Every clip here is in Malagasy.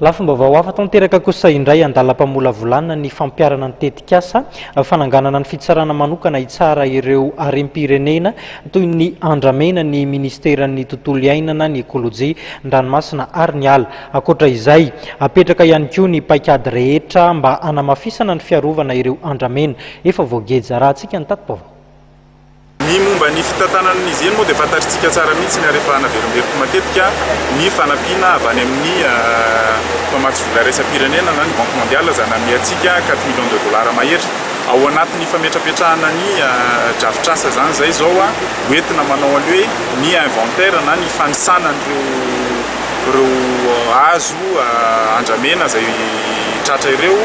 Lafim-baovao hafa tanteraka kosa indray, andalam-pamolavolana ny fampiharana ny tetikasa fananganana ny fitsarana manokana hitsara ireo harem-pirenena toy ny andramena ny ministeran'ny tontolo iainana, ny ekolojia, ny ranomasina ary ny ala. Ankoatra izay, apetraka ihany koa ny paikady rehetra mba hanamafisana ny fiarovana ireo andramena efa voageja. Arahantsika ny tati-baovao. Ny momba ny fitantanana an'izy ireny moa dia fantatritsika tsara mihitsy ary efa naverimberiko matetika ny fanampiana avy any amin'ny mpamatsy vola iraisam-pirenena na ny Banque Mondiale izay nanome antsika quatre millions de dollars mahery. Ao anatin'ny fametrapetrahana ny drafitr'asa izany izay izao ho entina manao an'ilay hoe ny inventaire na ny fanisana an'ireo ireo hazo andramena izay tratra ireo.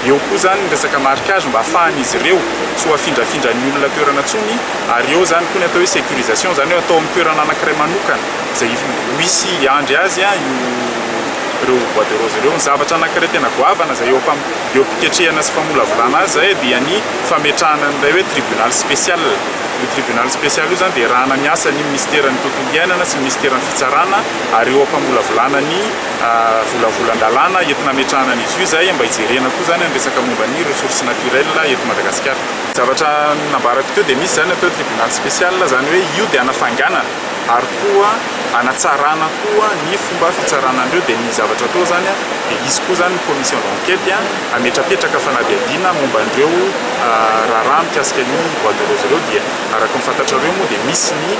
Eo koa izany ny resaka marquage mba ahafahan'izy ireo tsy ho afindrafindran'ny olona toerana intsony ary eo izany koa ny atao hoe sécurisation, izany hoe atao amin'ny toerana anankiray manokana izay ho hisy hiandry azy io ireo bois de rose ireo. Ny zavatra anankiray tena goavana izay eo am-pam- eo am-piketrehana sy famolavolana azy izay dia ny fametrahana an'ilay hoe tribunal spécial. Io tribunal spécial io izany dia iarahana miasa ny minisiteran'ny tontolo iainana sy ny minisiteran'ny fitsarana ary eo am-pamolavolana ny volavolan-dalàna entina hametrahana an'izy io izay mba hijerena koa izany ny resaka momba ny ressources naturelles eto Madagasikara. Zavatra nambarako teo dia misy izany atao hoe tribunal spécial, izany hoe io dia hanafainganana ary koa hanatsarana koa ny fomba fitsarana an'ireo dia ny zavatra atao izany dia hisy koa izany ny commission d'enquête hametrapetraka fanadihadiana momba an'ireo raharaha mikasika ny bois de rose ireo dia araka ny fantatrareo moa dia misy ny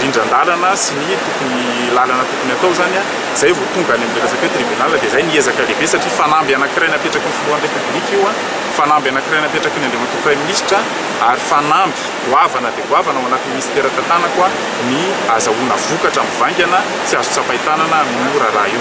rindran-dalana sy ny tokony lalana tokony atao izany izay vao tonga any amin'ilay resaka hoe tribunal dia izay ny ezaka lehibe satria fanamby anankiray napetraky ny filohan'ny Repoblika io, fanamby anankiray napetraky ny Andriamatoa Praiminisitra ary fanamby goavana dia goavana ao anatin'ny minisitera tantanako ny azahoana vokatra mivaingana sy azo tsapain-tanana amin'io raharaha io.